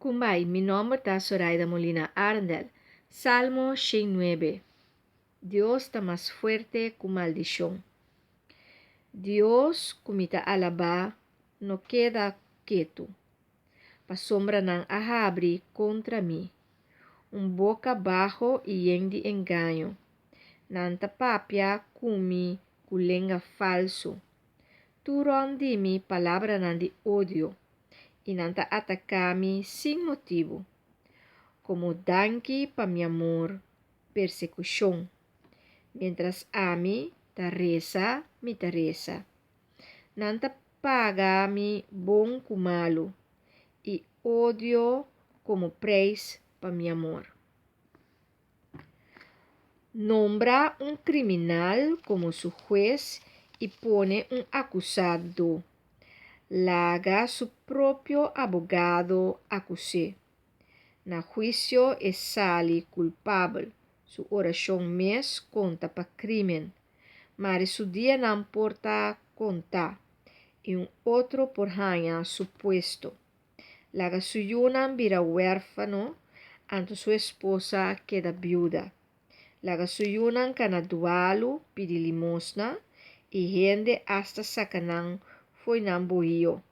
Kumbai, mi nomber ta Soraida Molina Arendel. Salmo 109. Dios ta mas fuerte ku maldishon. Dios ku mi ta alabá no keda ketu, pasobra nan a habri kontra mi un boka baho i yen di engaño. Nan ta papia ku mi ku lenga falsu. Tur rònt di mi palabranan di odio, i nan ta ataká mi sin motibu. Komo danki pa mi amor, persekushon. Miéntras ami ta resa, mi ta resa. Nan ta paga mi bon ku malu, i odio komo preis pa mi amor. Nombra un kriminal komo su hues i pone un akusado. Laga su propio abogado akus'é. Na huisio e sali kulpabel, su orashon mes konta pa krímen. Mare su dianan por ta kontá i un otro por haña su puesto. Laga su yunan bira wèrfano, anto su esposa keda biuda. Laga su yunan kana dualu pidi limosna, i hende asta saka nan fo'i nan bohio.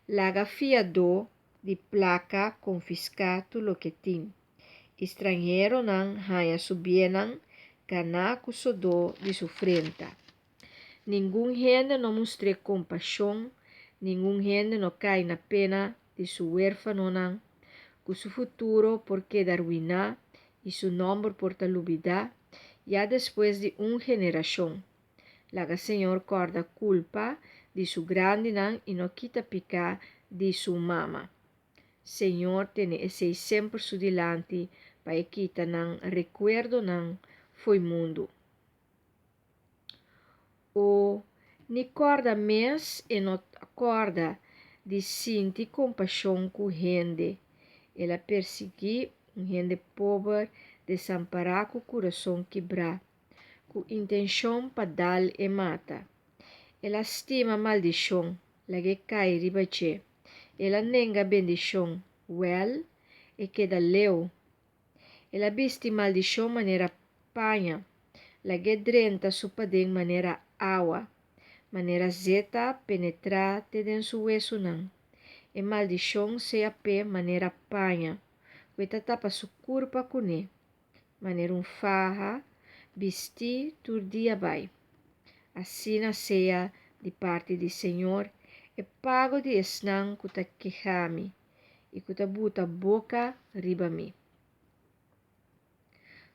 Laga fiadó di plaka konfiská tur loke tin, i stranheronan haña su biennan ganá ku sodó di su frenta. Ningun hende no mustr'é kompashon, ningun hende no kai na pena di su wérfanonan, ku su futuro por keda ruiná i su nòmber por ta lubidá ya despues di un generashon. Laga Señor kòrda kulpa di su grandinan i no kita piká di su mama. Señor tene esei semper su dilanti pa e kita nan rekuerdonan fo'i mundu. O ni kòrda mes e no ta kòrda di sinti kompashon ku hende. El a persiguí un hende pober desampará ku kurason kibrá, ku intenshon pa dal e mata. El a stima maldishon, lag'é kai riba dje. El a nenga bendishon, wèl, e keda leu. El a bisti maldishon manera paña, lag'é drenta su paden manera awa, manera zeta penetrá te den su wesunan. E maldishon sea p'e manera paña, ku e ta tapa su kurpa kuné, manera un faha bistí tur dia bai. Asina sea di parti di Señor e pago di esnan ku ta keha mi. i ku ta buta boka riba mi.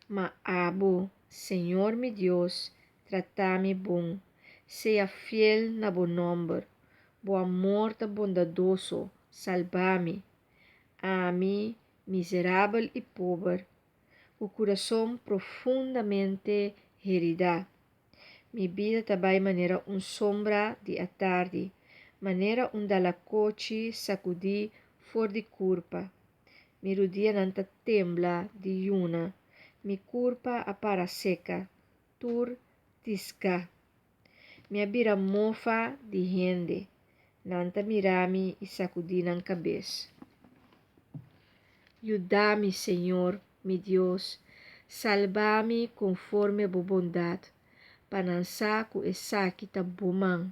Ma abo, Señor mi Dios, trata mi bon, sea fiel na bo nòmber, bo amor ta bondadoso, salba mi. Ami, miserabel i pober, ku kurason profundamente heridá. Mi bida ta bai manera un sombra di atardi, manera un dalakochi sakudí for di kurpa. Mi rudianan ta tembla di yuna, mi kurpa a para seka, tur tiská. Mi a bira mofa di hende, nan ta mira mi i sakudí nan kabes. Yuda mi, Señor, mi Dios, salba mi konforme bo bondat, pa nan sa ku esaki ta bo man,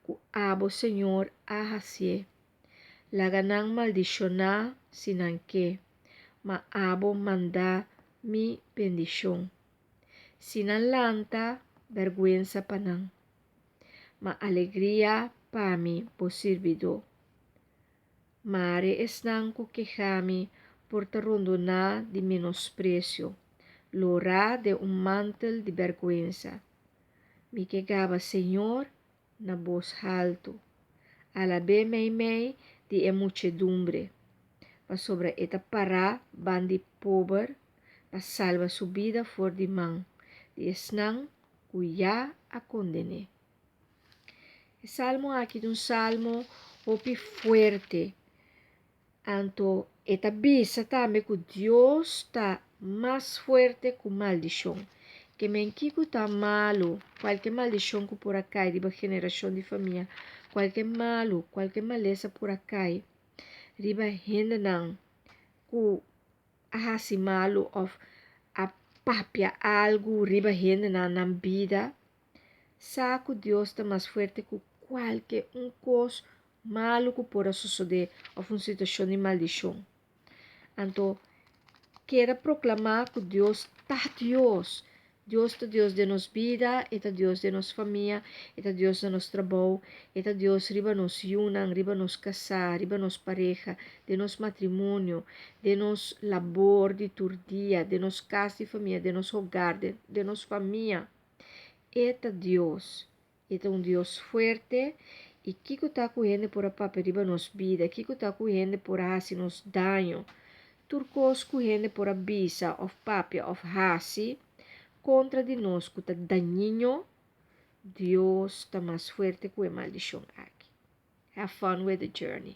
ku abo, Señor, a hasié. Laga nan maldishoná si nan ke, ma abo manda mi bendishon. Si nan lanta, bèrgwensa pa nan, ma alegria pa mi, bo sirbidó. Mare esnan ku keha mi por ta rondoná di menospresio, lorá den un mantel di bèrgwensa. Mi ke gaba Señor na bos haltu, alab'é meimei di e muchedumbre, pasobra e ta pará band'i pober pa salba su bida for di man di esnan ku ya a konden'é. E salmo aki ta un salmo hopi fuerte. Anto e ta bisa tambe ku Dios ta mas fuerte ku maldishon. Ke men kiko ta malu, kualke maldishon ku por a kai riba generashon di famia, kualke malu, kualke malesa por a kai. riba hendenan ku a hasi malu òf a papia algu riba hendenan nan bida, sa ku Dios ta mas fuerte ku kualke un kos malu ku por a sosodé òf un situashon di maldishon. Anto, keda proklamá ku Dios ta Dios. Dios ta Dios den nos bida, E ta Dios den nos famia, E ta Dios na nos trabou, E ta Dios riba nos yunan, riba nos kasá, riba nos pareha, den nos matrimonio, den nos labor di tur dia, den nos kas di famia, den nos hogar, den nos famia. E ta Dios. E ta un Dios fuerte i kiko ta ku hende por a papia riba nos bida, kiko ta ku hende por a hasi nos daño. Tur kos ku hende por a bisa òf papia òf hasi kontra di nos ku ta dañino, Dios ta mas fuerte ku e maldishon aki. Have fun with the journey.